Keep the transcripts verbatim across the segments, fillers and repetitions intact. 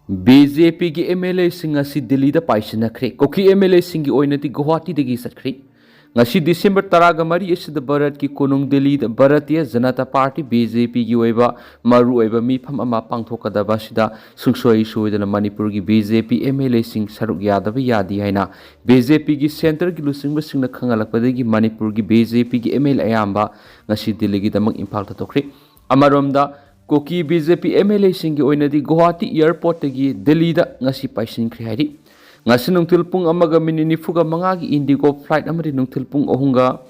B J ꯄꯤꯒꯤ M L ꯑꯦꯁꯤꯡ ꯑꯁꯤ ꯗꯤꯜꯂꯤꯗ ꯄꯥꯏꯁꯤꯟꯅꯈ꯭ꯔꯦ꯫ ꯀꯨꯀꯤ ꯑꯦꯝ ꯑꯦꯜ ꯑꯦꯁꯤꯡꯒꯤ ꯑꯣꯏꯅꯗꯤ ꯒꯨꯋꯥꯍꯥꯇꯤꯗꯒꯤ ꯆꯠꯈ꯭ꯔꯦ꯫ ꯉꯁꯤ ꯗꯤꯁꯦꯝꯕꯔ ꯇꯔꯥꯒ ꯃꯔꯤ ꯑꯁꯤꯗ ꯚꯥꯔꯠꯀꯤ ꯀꯣꯅꯨꯡ ꯗꯤꯜꯂꯤꯗ Bharatiya Janata party, B J ꯄꯤꯒꯤ ꯑꯣꯏꯕ ꯃꯔꯨꯑꯣꯏꯕ ꯃꯤꯐꯝ ꯑꯃ ꯄꯥꯡꯊꯣꯛꯀꯗꯕ ꯑꯁꯤꯗ ꯁꯨꯡꯁꯣꯏ ꯁꯣꯏꯗꯅ ꯃꯅꯤꯄꯨꯔꯒꯤ B J P M L ꯑꯦꯁꯤꯡ ꯁꯔꯨꯛ ꯌꯥꯗꯕ ꯌꯥꯗꯦ ꯍꯥꯏꯅ ꯕꯤ ꯖꯦ ꯄꯤꯒꯤ ꯁꯦꯟꯇꯔꯒꯤ ꯂꯨꯆꯤꯡꯕꯁꯤꯡꯅ ꯈꯪꯍꯜꯂꯛꯄꯗꯒꯤ ꯃꯅꯤꯄꯨꯔꯒꯤ ꯕꯤ ꯖꯦ ꯄꯤꯒꯤ ꯑꯦꯝ ꯑꯦꯜ ꯑꯦ ꯑꯌꯥꯝꯕ ꯉꯁꯤ ꯗꯤꯜꯂꯤꯒꯤꯗꯃꯛ ꯏꯝꯐꯥꯜ ꯊꯥꯗꯣꯛꯈ꯭ꯔꯦ꯫ ꯑꯃꯔꯣꯝꯗ, Kuki B J P M L ꯑꯦꯁꯤꯡꯒꯤ ꯑꯣꯏꯅꯗꯤ ꯒꯨꯋꯥꯍꯥꯇꯤ ꯑꯦꯌꯔꯄꯣꯔꯠꯇꯒꯤ ꯗꯤꯜꯂꯤꯗ ꯉꯁꯤ ꯄꯥꯏꯁꯤꯟꯈ꯭ꯔꯦ ꯍꯥꯏꯔꯤ꯫ ꯉꯁꯤ ꯅꯨꯡꯊꯤꯜ ꯄꯨꯡ ꯑꯃꯒ ꯃꯤꯅꯤꯠ ꯅꯤꯐꯨꯒ ꯃꯉꯥꯒꯤ ꯏꯟꯗꯤꯒꯣ ꯐ꯭ꯂꯥꯏꯠ ꯑꯃꯗꯤ ꯅꯨꯡꯊꯤꯜ ꯄꯨꯡ ꯑꯍꯨꯝꯒ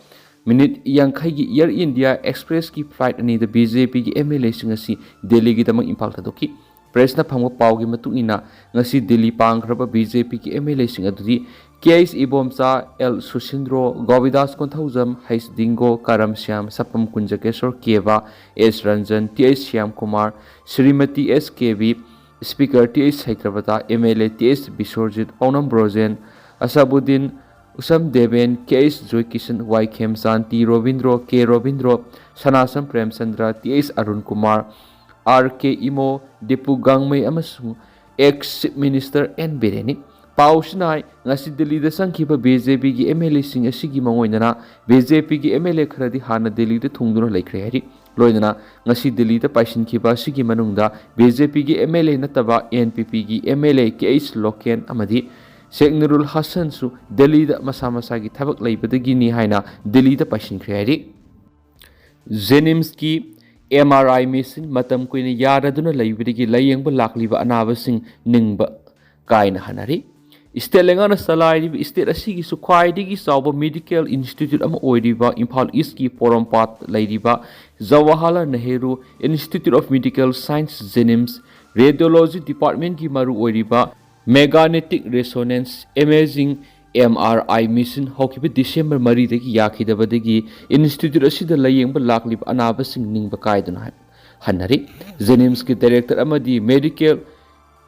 ꯃꯤꯅꯤꯠ ꯌꯥꯡꯈꯩꯒꯤ ꯑꯦꯌꯔ ꯏꯟꯗꯤꯌꯥ ꯑꯦꯛꯁꯄ꯭ꯔꯦꯁꯀꯤ ꯐ꯭ꯂꯥꯏꯠ ꯑꯅꯤꯗ ꯕꯤ ꯖꯦ ꯄꯤꯒꯤ ꯑꯦꯝ ꯑꯦꯜ ꯑꯦꯁꯤꯡ ꯑꯁꯤ ꯗꯤꯜꯂꯤꯒꯤꯗꯃꯛ ꯏꯝꯐꯥꯜ ꯊꯥꯗꯣꯛꯈꯤ꯫ ꯄ꯭ꯔꯦꯁꯅ ꯐꯪꯕ ꯄꯥꯎꯒꯤ ꯃꯇꯨꯡ ꯏꯟꯅ, ꯉꯁꯤ ꯗꯤꯜꯂꯤ ꯄꯥꯡꯈ꯭ꯔꯕ ꯕꯤ ꯖꯦ ꯄꯤꯒꯤ ꯑꯦꯝ ꯑꯦꯜ ꯑꯦꯁꯤꯡ ꯑꯗꯨꯗꯤ ꯀꯦ ꯑꯩꯆ ꯏꯕꯣꯝꯆꯥ, ꯑꯦꯜ ꯁꯨꯁꯤꯟꯗ꯭ꯔꯣ, ꯒꯣꯕꯤꯗꯥꯁ ꯀꯣꯟꯊꯧꯖꯝ, ꯍꯩꯁ Dingo, Karam Shyam, Sapam Kunjakeshor Keba, S Ranjan, T H Shyamkumar, Shrimati S Kebi, speaker T H Satyabrata, M L A T H Biswajit, Paonam Brojen, Asabuddin, Usham Deben, K H Joykishan, Y Khemchand, T Robindro, K Robindro, Sanasam Premchandra, T H Arun Kumar, R K Imo, Dipu Gangmei ꯑꯃꯁꯨꯡ ꯑꯦꯛꯁ ꯆꯤꯐ ꯃꯤꯅꯤꯁꯇꯔ ꯑꯦꯟ ꯕꯤꯔꯦꯟꯅꯤ꯫ ꯄꯥꯎꯁꯤꯅ ꯍꯥꯏ, ꯉꯁꯤ ꯗꯤꯜꯂꯤꯗ ꯆꯪꯈꯤꯕ ꯕꯤ ꯖꯦ ꯄꯤꯒꯤ ꯑꯦꯝ ꯑꯦꯜ ꯑꯦꯁꯤꯡ ꯑꯁꯤꯒꯤ ꯃꯑꯣꯡ ꯑꯣꯏꯅꯅ ꯕꯤ ꯖꯦ ꯄꯤꯒꯤ ꯑꯦꯝ ꯑꯦꯜ ꯑꯦ ꯈꯔꯗꯤ ꯍꯥꯟꯅ ꯗꯤꯜꯂꯤꯗ ꯊꯨꯡꯗꯨꯅ ꯂꯩꯈ꯭ꯔꯦ ꯍꯥꯏꯔꯤ꯫ ꯂꯣꯏꯅꯅ ꯉꯁꯤ ꯗꯤꯜꯂꯤꯗ ꯄꯥꯏꯁꯤꯟꯈꯤꯕ ꯑꯁꯤꯒꯤ ꯃꯅꯨꯡꯗ ꯕꯤ ꯖꯦ ꯄꯤꯒꯤ ꯑꯦꯝ ꯑꯦꯜ ꯑꯦ ꯅꯠꯇꯕ ꯑꯦꯟ ꯄꯤ ꯄꯤꯒꯤ M L A K H local ꯑꯃꯗꯤ ꯁꯦꯛ ꯅꯨꯔꯨꯜ ꯍꯁꯟꯁꯨ ꯗꯤꯜꯂꯤꯗ ꯃꯁꯥ ꯃꯁꯥꯒꯤ ꯊꯕꯛ ꯂꯩꯕꯗꯒꯤꯅꯤ ꯍꯥꯏꯅ ꯗꯤꯜꯂꯤꯗ ꯄꯥꯏꯁꯤꯟꯈ꯭ꯔꯦ ꯍꯥꯏꯔꯤ꯫ ꯖꯦꯅꯤꯝꯁꯀꯤ ꯑꯦꯝ ꯑꯥꯔ ꯑꯥꯏ ꯃꯦꯁꯤꯟ ꯃꯇꯝ ꯀꯨꯏꯅ ꯌꯥꯔꯗꯨꯅ ꯂꯩꯕꯗꯒꯤ ꯂꯥꯌꯦꯡꯕ ꯂꯥꯛꯂꯤꯕ ꯑꯅꯥꯕꯁꯤꯡ ꯅꯤꯡꯕ ꯀꯥꯏꯅ ꯍꯟꯅꯔꯤ꯫ ꯏꯁꯇꯦꯠ ꯂꯩꯉꯥꯛꯅ ꯆꯂꯥꯏꯔꯤꯕ ꯏꯁꯇꯦꯠ ꯑꯁꯤꯒꯤꯁꯨ ꯈ꯭ꯋꯥꯏꯗꯒꯤ ꯆꯥꯎꯕ ꯃꯦꯗꯤꯀꯦꯜ ꯏꯟꯁꯇꯤꯇ꯭ꯌꯨꯠ ꯑꯃ ꯑꯣꯏꯔꯤꯕ ꯏꯝꯐꯥꯜ ꯏꯁꯀꯤ ꯄꯣꯔꯣꯝꯄꯥꯠ ꯂꯩꯔꯤꯕ Jawaharlal Nehru institute of medical science JNIMS radiology ꯗꯤꯄꯥꯔꯠꯃꯦꯟꯒꯤ ꯃꯔꯨꯑꯣꯏꯔꯤꯕ ꯃꯦꯒꯥꯅꯦꯇꯤꯛ ꯔꯦꯁꯣꯅꯦꯟꯁ ꯏꯃꯦꯖꯤꯡ ꯑꯦꯝ ꯑꯥꯔ ꯑꯥꯏ ꯃꯦꯁꯤꯟ ꯍꯧꯈꯤꯕ ꯗꯤꯁꯦꯝꯕꯔ ꯃꯔꯤꯗꯒꯤ ꯌꯥꯈꯤꯗꯕꯗꯒꯤ ꯏꯟꯁꯇꯤꯇ꯭ꯌꯨꯠ ꯑꯁꯤꯗ ꯂꯥꯌꯦꯡꯕ ꯂꯥꯛꯂꯤꯕ ꯑꯅꯥꯕꯁꯤꯡ ꯅꯤꯡꯕ ꯀꯥꯏꯗꯨꯅ ꯍꯟꯅꯔꯤ꯫ ꯖꯦꯅꯤꯝꯁꯀꯤ ꯗꯥꯏꯔꯦꯛꯇꯔ ꯑꯃꯗꯤ ꯃꯦꯗꯤꯀꯦꯜ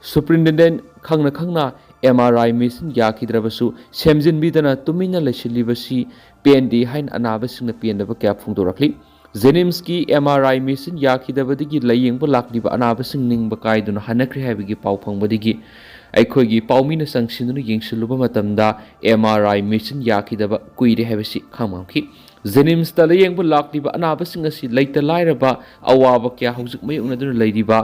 ꯁꯨꯄ꯭ꯔꯤꯟꯇꯦꯟꯗꯦꯟꯠ ꯈꯪꯅ ꯈꯪꯅ ꯑꯦꯝ ꯑꯥꯔ ꯑꯥꯏ ꯃꯦꯁꯤꯟ ꯌꯥꯈꯤꯗ꯭ꯔꯕꯁꯨ ꯁꯦꯝꯖꯤꯟꯕꯤꯗꯅ ꯇꯨꯃꯤꯟꯅ ꯂꯩꯁꯤꯜꯂꯤꯕꯁꯤ ꯄꯦꯟꯗꯦ ꯍꯥꯏꯅ ꯑꯅꯥꯕꯁꯤꯡꯅ ꯄꯦꯟꯗꯕ ꯀꯌꯥ ꯐꯣꯡꯗꯣꯔꯛꯂꯤ꯫ ꯖꯦꯅꯤꯝꯁꯀꯤ ꯑꯦꯝ ꯑꯥꯔ ꯑꯥꯏ ꯃꯦꯆꯤꯟ ꯌꯥꯈꯤꯗꯕꯗꯒꯤ ꯂꯥꯌꯦꯡꯕ ꯂꯥꯛꯂꯤꯕ ꯑꯅꯥꯕꯁꯤꯡ ꯅꯤꯡꯕ ꯀꯥꯏꯗꯨꯅ ꯍꯟꯅꯈ꯭ꯔꯦ ꯍꯥꯏꯕꯒꯤ ꯄꯥꯎ ꯐꯪꯕꯗꯒꯤ ꯑꯩꯈꯣꯏꯒꯤ ꯄꯥꯎꯃꯤꯅ ꯆꯪꯁꯤꯟꯗꯨꯅ ꯌꯦꯡꯁꯤꯜꯂꯨꯕ ꯃꯇꯝꯗ ꯑꯦꯝ ꯑꯥꯔ ꯑꯥꯏ ꯃꯦꯆꯤꯟ ꯌꯥꯈꯤꯗꯕ ꯀꯨꯏꯔꯦ ꯍꯥꯏꯕꯁꯤ ꯈꯪꯕ ꯉꯝꯈꯤ꯫ ꯖꯦꯅꯤꯝꯁꯇ ꯂꯥꯌꯦꯡꯕ ꯂꯥꯛꯂꯤꯕ ꯑꯅꯥꯕꯁꯤꯡ ꯑꯁꯤ ꯂꯩꯇ ꯂꯥꯏꯔꯕ ꯑꯋꯥꯕ ꯀꯌꯥ ꯍꯧꯖꯤꯛ ꯃꯥꯌꯣꯛꯅꯗꯨꯅ ꯂꯩꯔꯤꯕ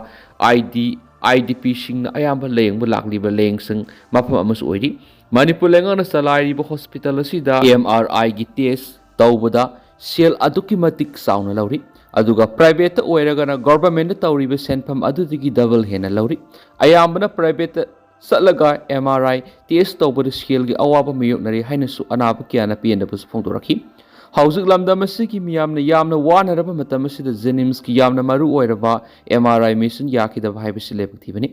ꯑꯥꯏ ꯗꯤ ꯑꯥꯏ ꯗꯤ ꯄꯤꯁꯤꯡꯅ ꯑꯌꯥꯝꯕ ꯂꯥꯌꯦꯡꯕ ꯂꯥꯛꯂꯤꯕ ꯂꯥꯌꯦꯡꯁꯪ ꯃꯐꯝ ꯑꯃꯁꯨ ꯑꯣꯏꯔꯤ꯫ ꯃꯅꯤꯄꯨꯔ ꯂꯩꯉꯥꯛꯅ ꯆꯂꯥꯏꯔꯤꯕ ꯍꯣꯁꯄꯤꯇꯥꯜ ꯑꯁꯤꯗ ꯑꯦꯝ ꯑꯥꯔ ꯑꯥꯏꯒꯤ ꯇꯦꯁ ꯇꯧꯕꯗ ꯁꯦꯜ ꯑꯗꯨꯛꯀꯤ ꯃꯇꯤꯛ ꯆꯥꯎꯅ ꯂꯧꯔꯤ꯫ ꯑꯗꯨꯒ ꯄ꯭ꯔꯥꯏꯚꯦꯠꯇ ꯑꯣꯏꯔꯒꯅ ꯒꯣꯚꯔꯟꯃꯦꯟꯠꯇ ꯇꯧꯔꯤꯕ ꯁꯦꯟꯐꯝ ꯑꯗꯨꯗꯒꯤ ꯗꯕꯜ ꯍꯦꯟꯅ ꯂꯧꯔꯤ꯫ ꯑꯌꯥꯝꯕꯅ ꯄ꯭ꯔꯥꯏꯚꯦꯠꯇ ꯆꯠꯂꯒ ꯑꯦꯝ ꯑꯥꯔ ꯑꯥꯏ ꯇꯦꯁ ꯇꯧꯕꯗ ꯁꯦꯜꯒꯤ ꯑꯋꯥꯕ ꯃꯥꯌꯣꯛꯅꯔꯤ ꯍꯥꯏꯅꯁꯨ ꯑꯅꯥꯕ ꯀꯌꯥꯅ ꯄꯦꯟꯗꯕꯁꯨ ꯐꯣꯡꯗꯣꯔꯛꯈꯤ꯫ ꯍꯧꯖꯤꯛ ꯂꯝꯗꯝ ꯑꯁꯤꯒꯤ ꯃꯤꯌꯥꯝꯅ ꯌꯥꯝꯅ ꯋꯥꯅꯔꯕ ꯃꯇꯝ ꯑꯁꯤꯗ ꯖꯦꯅꯤꯝꯁꯀꯤ ꯌꯥꯝꯅ ꯃꯔꯨ ꯑꯣꯏꯔꯕ ꯑꯦꯝ ꯑꯥꯔ ꯑꯥꯏ ꯃꯦꯆꯤꯟ ꯌꯥꯈꯤꯗꯕ ꯍꯥꯏꯕꯁꯤ ꯂꯥꯏꯕꯛ ꯊꯤꯕꯅꯤ꯫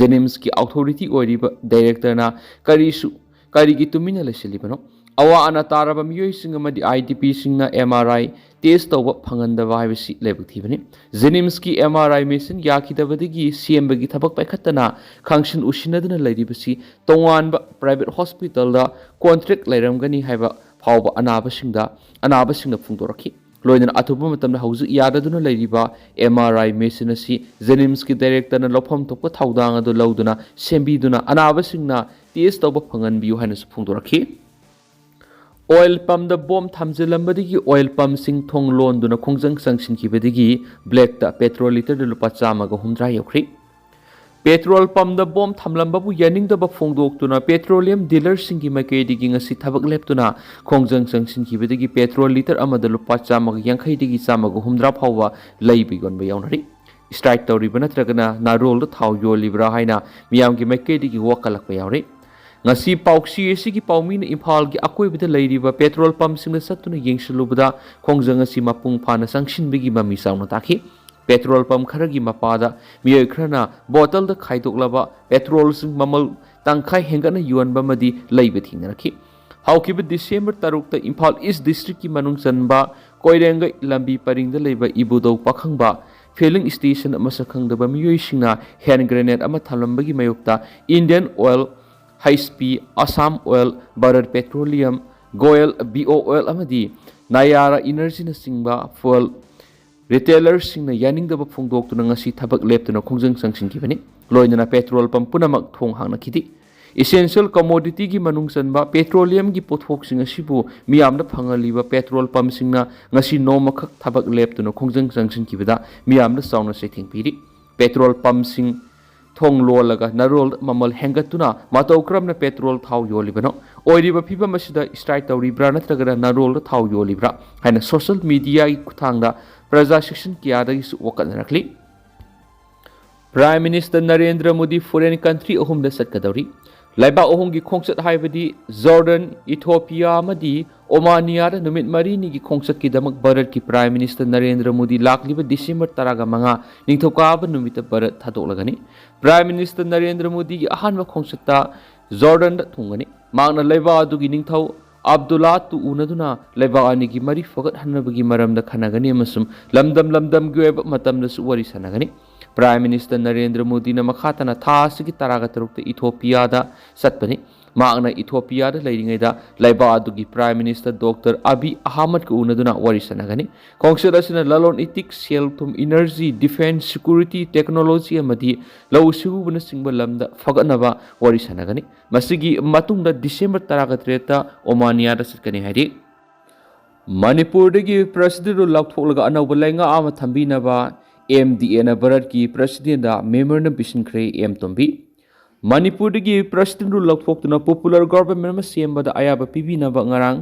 ꯖꯦꯅꯤꯝꯁꯀꯤ ꯑꯣꯊꯣꯔꯤꯇꯤ ꯑꯣꯏꯔꯤꯕ ꯗꯥꯏꯔꯦꯛꯇꯔꯅ ꯀꯔꯤꯁꯨ ꯀꯔꯤꯒꯤ ꯇꯨꯃꯤꯟꯅ ꯂꯩꯁꯤꯜꯂꯤꯕꯅꯣ? ꯑꯋꯥ ꯑꯅꯥ ꯇꯥꯔꯕ ꯃꯤꯑꯣꯏꯁꯤꯡ ꯑꯃꯗꯤ ꯑꯥꯏ ꯗꯤ ꯄꯤꯁꯤꯡꯅ ꯑꯦꯝ ꯑꯥꯔ ꯑꯥꯏ ꯇꯦꯁ ꯇꯧꯕ ꯐꯪꯍꯟꯗꯕ ꯍꯥꯏꯕꯁꯤ ꯂꯥꯏꯕꯛ ꯊꯤꯕꯅꯤ꯫ ꯖꯦꯅꯤꯝꯁꯀꯤ ꯑꯦꯝ ꯑꯥꯔ ꯑꯥꯏ ꯃꯦꯆꯤꯟ ꯌꯥꯈꯤꯗꯕꯗꯒꯤ ꯁꯦꯝꯕꯒꯤ ꯊꯕꯛ ꯄꯥꯏꯈꯠꯇꯅ ꯈꯪꯁꯤꯟ ꯎꯁꯤꯟꯅꯗꯨꯅ ꯂꯩꯔꯤꯕꯁꯤ ꯇꯣꯉꯥꯟꯕ ꯄ꯭ꯔꯥꯏꯚꯦꯠ ꯍꯣꯁꯄꯤꯇꯥꯜꯗ ꯀꯣꯟꯇ꯭ꯔꯦꯛ ꯂꯩꯔꯝꯒꯅꯤ ꯍꯥꯏꯕ ꯐꯥꯎꯕ ꯑꯅꯥꯕꯁꯤꯡꯗ ꯑꯅꯥꯕꯁꯤꯡꯅ ꯐꯣꯡꯗꯣꯔꯛꯈꯤ꯫ ꯂꯣꯏꯅꯅ ꯑꯊꯨꯕ ꯃꯇꯝꯗ ꯍꯧꯖꯤꯛ ꯌꯥꯗꯗꯨꯅ ꯂꯩꯔꯤꯕ ꯑꯦꯝ ꯑꯥꯔ ꯑꯥꯏ ꯃꯦꯆꯤꯟ ꯑꯁꯤ ꯖꯦꯅꯤꯝꯁꯀꯤ ꯗꯥꯏꯔꯦꯛꯇꯔꯅ ꯂꯧꯐꯝ ꯊꯣꯛꯄ ꯊꯧꯗꯥꯡ ꯑꯗꯨ ꯂꯧꯗꯨꯅ ꯁꯦꯝꯕꯤꯗꯨꯅ ꯑꯅꯥꯕꯁꯤꯡꯅ ꯇꯦꯁ ꯇꯧꯕ ꯐꯪꯍꯟꯕꯤꯌꯨ ꯍꯥꯏꯅꯁꯨ ꯐꯣꯡꯗꯣꯔꯛꯈꯤ꯫ ꯑꯣꯏꯜ ꯄꯝꯗ ꯕꯣꯝ ꯊꯝꯖꯤꯜꯂꯝꯕꯗꯒꯤ ꯑꯣꯏꯜ ꯄꯝꯁꯤꯡ ꯊꯣꯡ ꯂꯣꯟꯗꯨꯅ ꯈꯣꯡꯖꯪ ꯆꯪꯁꯤꯟꯈꯤꯕꯗꯒꯤ ꯕ꯭ꯂꯦꯛꯇ ꯄꯦꯇ꯭ꯔꯣꯜ ꯂꯤꯇꯔꯗ ꯂꯨꯄꯥ ꯆꯥꯝꯃꯒ ꯍꯨꯝꯗ꯭ꯔꯥ ꯌꯧꯈ꯭ꯔꯤ꯫ ꯄꯦꯇ꯭ꯔꯣꯜ ꯄꯝꯗ ꯕꯣꯝ ꯊꯝꯂꯝꯕꯕꯨ ꯌꯥꯅꯤꯡꯗꯕ ꯐꯣꯡꯗꯣꯛꯇꯨꯅ ꯄꯦꯇ꯭ꯔꯣꯂꯤꯌꯝ ꯗꯤꯂꯔꯁꯤꯡꯒꯤ ꯃꯥꯏꯀꯩꯗꯒꯤ ꯉꯁꯤ ꯊꯕꯛ ꯂꯦꯞꯇꯨꯅ ꯈꯣꯡꯖꯪ ꯆꯪꯁꯤꯟꯈꯤꯕꯗꯒꯤ ꯄꯦꯇ꯭ꯔꯣꯜ ꯂꯤꯇꯔ ꯑꯃꯗ ꯂꯨꯄꯥ ꯆꯥꯝꯃꯒ ꯌꯥꯡꯈꯩꯗꯒꯤ ꯆꯥꯝꯃꯒ ꯍꯨꯝꯗ꯭ꯔꯥ ꯐꯥꯎꯕ ꯂꯩꯕ ꯌꯣꯟꯕ ꯌꯥꯎꯅꯔꯤ꯫ ꯁ꯭ꯇ꯭ꯔꯥꯏꯛ ꯇꯧꯔꯤꯕ ꯅꯠꯇ꯭ꯔꯒꯅ ꯅꯥꯔꯣꯜꯗ ꯊꯥꯎ ꯌꯣꯜꯂꯤꯕ꯭ꯔꯥ ꯍꯥꯏꯅ ꯃꯤꯌꯥꯝꯒꯤ ꯃꯥꯏꯀꯩꯗꯒꯤ ꯋꯥꯀꯠꯂꯛꯄ ꯌꯥꯎꯔꯤ꯫ ꯉꯁꯤ ꯄꯥꯎꯆꯦ ꯑꯁꯤꯒꯤ ꯄꯥꯎꯃꯤꯅ ꯏꯝꯐꯥꯜꯒꯤ ꯑꯀꯣꯏꯕꯗ ꯂꯩꯔꯤꯕ ꯄꯦꯇ꯭ꯔꯣꯜ ꯄꯝꯁꯤꯡꯗ ꯆꯠꯇꯨꯅ ꯌꯦꯡꯁꯤꯜꯂꯨꯕꯗ ꯈꯣꯡꯖꯪ ꯑꯁꯤ ꯃꯄꯨꯡ ꯐꯥꯅ ꯆꯪꯁꯤꯟꯕꯒꯤ ꯃꯃꯤ ꯆꯥꯎꯅ ꯇꯥꯈꯤ꯫ ꯄꯦꯇ꯭ꯔꯣꯜ ꯄꯝ ꯈꯔꯒꯤ ꯃꯄꯥꯗ ꯃꯤꯑꯣꯏ ꯈꯔꯅ ꯕꯣꯇꯜꯗ ꯈꯥꯏꯗꯣꯛꯂꯕ ꯄꯦꯇ꯭ꯔꯣꯜꯁꯤꯡ ꯃꯃꯜ ꯇꯪꯈꯥꯏ ꯍꯦꯟꯒꯠꯅ ꯌꯣꯟꯕ ꯑꯃꯗꯤ ꯂꯩꯕ ꯊꯦꯡꯅꯔꯛꯈꯤ꯫ ꯍꯧꯈꯤꯕ ꯗꯤꯁꯦꯝꯕꯔ ꯇꯔꯨꯛꯇ ꯏꯝꯐꯥꯜ ꯏꯁ ꯗꯤꯁꯇ꯭ꯔꯤꯛꯀꯤ ꯃꯅꯨꯡ ꯆꯟꯕ ꯀꯣꯏꯔꯦꯡꯒꯩ ꯂꯝꯕꯤ ꯄꯔꯤꯡꯗ ꯂꯩꯕ ꯏꯕꯨꯙꯧ ꯄꯥꯈꯪꯕ ꯐꯤꯂꯤꯡ ꯁ꯭ꯇꯦꯁꯟ ꯃꯁꯛ ꯈꯪꯗꯕ ꯃꯤꯑꯣꯏꯁꯤꯡꯅ ꯍꯦꯟ ꯒ꯭ꯔꯦꯅꯦꯗ ꯑꯃ ꯊꯝꯂꯝꯕꯒꯤ ꯃꯥꯌꯣꯛꯇ Indian oil, H P, Assam oil, Bharat petroleum, Goyal B ꯑꯣ ꯑꯣꯏꯜ ꯑꯃꯗꯤ ꯅꯥꯌꯥꯔꯥ ꯏꯅꯔꯖꯤꯅꯆꯤꯡꯕ ꯐꯨꯑꯦꯜ ꯔꯤꯇꯦꯂꯔꯁꯤꯡꯅ ꯌꯥꯅꯤꯡꯗꯕ ꯐꯣꯡꯗꯣꯛꯇꯨꯅ ꯉꯁꯤ ꯊꯕꯛ ꯂꯦꯞꯇꯨꯅ ꯈꯣꯡꯖꯪ ꯆꯪꯁꯤꯟꯈꯤꯕꯅꯤ꯫ ꯂꯣꯏꯅꯅ ꯄꯦꯇ꯭ꯔꯣꯜ ꯄꯝ ꯄꯨꯝꯅꯃꯛ ꯊꯣꯡ ꯍꯥꯡꯅꯈꯤꯗꯦ꯫ ꯏꯁꯦꯟꯁꯤꯌꯦꯜ ꯀꯃꯣꯗꯤꯇꯤꯒꯤ ꯃꯅꯨꯡ ꯆꯟꯕ ꯄꯦꯇ꯭ꯔꯣꯂꯤꯌꯝꯒꯤ ꯄꯣꯠꯊꯣꯛꯁꯤꯡ ꯑꯁꯤꯕꯨ ꯃꯤꯌꯥꯝꯗ ꯐꯪꯍꯜꯂꯤꯕ ꯄꯦꯇ꯭ꯔꯣꯜ ꯄꯝꯁꯤꯡꯅ ꯉꯁꯤ ꯅꯣꯡꯃꯈꯛ ꯊꯕꯛ ꯂꯦꯞꯇꯨꯅ ꯈꯣꯡꯖꯪ ꯆꯪꯁꯤꯟꯈꯤꯕꯗ ꯃꯤꯌꯥꯝꯗ ꯆꯥꯎꯅ ꯆꯩꯊꯦꯡ ꯄꯤꯔꯤ꯫ ꯄꯦꯇ꯭ꯔꯣꯜ ꯄꯝꯁꯤꯡ ꯊꯣꯡ ꯂꯣꯜꯂꯒ ꯅꯔꯣꯜꯗ ꯃꯃꯜ ꯍꯦꯟꯒꯠꯇꯨꯅ ꯃꯇꯧ ꯀꯔꯝꯅ ꯄꯦꯇ꯭ꯔꯣꯜ ꯊꯥꯎ ꯌꯣꯜꯂꯤꯕꯅꯣ? ꯑꯣꯏꯔꯤꯕ ꯐꯤꯕꯝ ꯑꯁꯤꯗ ꯁ꯭ꯇ꯭ꯔꯥꯏꯛ ꯇꯧꯔꯤꯕ꯭ꯔꯥ ꯅꯠꯇ꯭ꯔꯒꯅ ꯅꯔꯣꯜꯗ ꯊꯥꯎ ꯌꯣꯜꯂꯤꯕ꯭ꯔꯥ ꯍꯥꯏꯅ ꯁꯣꯁꯤꯌꯦꯜ ꯃꯤꯗꯤꯌꯥꯒꯤ ꯈꯨꯠꯊꯥꯡꯗ ꯄ꯭ꯔꯖꯥ ꯁꯦꯛꯁꯟ ꯀꯌꯥꯗꯒꯤꯁꯨ ꯋꯥꯀꯠꯅꯔꯛꯂꯤ꯫ Prime minister Narendra Modi foreign country ꯑꯍꯨꯝꯗ ꯆꯠꯀꯗꯧꯔꯤ꯫ ꯂꯩꯕꯥꯛ ꯑꯍꯨꯝꯒꯤ ꯈꯣꯡꯆꯠ ꯍꯥꯏꯕꯗꯤ ꯖꯣꯔꯗꯟ, ꯏꯊꯣꯄꯤꯌꯥ ꯑꯃꯗꯤ ꯑꯣꯃꯥꯅꯤꯌꯥꯗ ꯅꯨꯃꯤꯠ ꯃꯔꯤꯅꯤꯒꯤ ꯈꯣꯡꯆꯠꯀꯤꯗꯃꯛ ꯚꯥꯔꯠꯀꯤ ꯄ꯭ꯔꯥꯏꯝ ꯃꯤꯅꯤꯁꯇꯔ ꯅꯔꯦꯟꯗ꯭ꯔ ꯃꯣꯗꯤ ꯂꯥꯛꯂꯤꯕ ꯗꯤꯁꯦꯝꯕꯔ ꯇꯔꯥꯃꯉꯥ ꯅꯤꯡꯊꯧꯀꯥꯕ ꯅꯨꯃꯤꯠꯇ ꯚꯥꯔꯠ ꯊꯥꯗꯣꯛꯂꯒꯅꯤ꯫ ꯄ꯭ꯔꯥꯏꯝ ꯃꯤꯅꯤꯁꯇꯔ ꯅꯔꯦꯟꯗ꯭ꯔ ꯃꯣꯗꯤꯒꯤ ꯑꯍꯥꯟꯕ ꯈꯣꯡꯆꯠꯇ ꯖꯣꯔꯗꯟꯗ ꯊꯨꯡꯒꯅꯤ꯫ ꯃꯍꯥꯛꯅ ꯂꯩꯕꯥꯛ ꯑꯗꯨꯒꯤ ꯅꯤꯡꯊꯧ ꯑꯕꯗꯨꯜꯂꯥꯇꯨ ꯎꯅꯗꯨꯅ ꯂꯩꯕꯥꯛ ꯑꯅꯤꯒꯤ ꯃꯔꯤ ꯐꯒꯠꯍꯟꯅꯕꯒꯤ ꯃꯔꯝꯗ ꯈꯟꯅꯒꯅꯤ ꯑꯃꯁꯨꯡ ꯂꯝꯗꯝ ꯂꯝꯗꯝꯒꯤ ꯑꯣꯏꯕ ꯃꯇꯝꯗꯁꯨ ꯋꯥꯔꯤ ꯁꯥꯟꯅꯒꯅꯤ꯫ ꯄ꯭ꯔꯥꯏꯝ ꯃꯤꯅꯤꯁꯇꯔ ꯅꯔꯦꯟꯗ꯭ꯔ ꯃꯣꯗꯤꯅ ꯃꯈꯥ ꯇꯥꯅ ꯊꯥ ꯑꯁꯤꯒꯤ ꯇꯔꯥꯒ ꯇꯔꯨꯛꯇ ꯏꯊꯣꯄꯤꯌꯥꯗ ꯆꯠꯄꯅꯤ꯫ ꯃꯍꯥꯛꯅ ꯏꯊꯣꯄꯤꯌꯥꯗ ꯂꯩꯔꯤꯉꯩꯗ ꯂꯩꯕꯥꯛ ꯑꯗꯨꯒꯤ ꯄ꯭ꯔꯥꯏꯝ ꯃꯤꯅꯤꯁꯇꯔ ꯗꯣꯛꯇꯔ ꯑꯕꯤ ꯑꯍꯃꯗꯀ ꯎꯅꯗꯨꯅ ꯋꯥꯔꯤ ꯁꯥꯟꯅꯒꯅꯤ꯫ ꯈꯣꯡꯆꯠ ꯑꯁꯤꯅ ꯂꯂꯣꯟ ꯏꯇꯤꯛ, ꯁꯦꯜ ꯊꯨꯝ, ꯏꯅꯔꯖꯤ, ꯗꯤꯐꯦꯟꯁ, ꯁꯦꯀ꯭ꯌꯨꯔꯤꯇꯤ, ꯇꯦꯛꯅꯣꯂꯣꯖꯤ ꯑꯃꯗꯤ ꯂꯧꯎ ꯁꯤꯡꯎꯕꯅꯆꯤꯡꯕ ꯂꯝꯗ ꯐꯒꯠꯅꯕ ꯋꯥꯔꯤ ꯁꯥꯟꯅꯒꯅꯤ꯫ ꯃꯁꯤꯒꯤ ꯃꯇꯨꯡꯗ ꯗꯤꯁꯦꯝꯕꯔ ꯇꯔꯥꯒ ꯇꯔꯦꯠꯇ ꯑꯣꯃꯥꯅꯤꯌꯥꯗ ꯆꯠꯀꯅꯤ ꯍꯥꯏꯔꯤ꯫ ꯃꯅꯤꯄꯨꯔꯗꯒꯤ ꯄ꯭ꯔꯁꯤꯗꯦꯟ ꯔꯨꯜ ꯂꯧꯊꯣꯛꯂꯒ ꯑꯅꯧꯕ ꯂꯩꯉꯥꯛ ꯑꯃ ꯊꯝꯕꯤꯅꯕ ꯑꯦꯝ ꯗꯤ ꯑꯦꯅ ꯚꯥꯔꯠꯀꯤ ꯄ꯭ꯔꯁꯤꯗꯦꯟꯗ ꯃꯦꯃꯣꯔꯦꯟꯗꯝ ꯄꯤꯁꯤꯟꯈ꯭ꯔꯦ꯫ ꯑꯦꯝ ꯇꯣꯝꯕꯤ꯫ ꯃꯅꯤꯄꯨꯔꯗꯒꯤ ꯄ꯭ꯔꯁꯤꯗꯦꯟ ꯔꯨꯜ ꯂꯧꯊꯣꯛꯇꯨꯅ ꯄꯣꯄꯨꯂꯔ ꯒꯣꯚꯔꯟꯃꯦꯟ ꯑꯃ ꯁꯦꯝꯕꯗ ꯑꯌꯥꯕ ꯄꯤꯕꯤꯅꯕ ꯉꯔꯥꯡ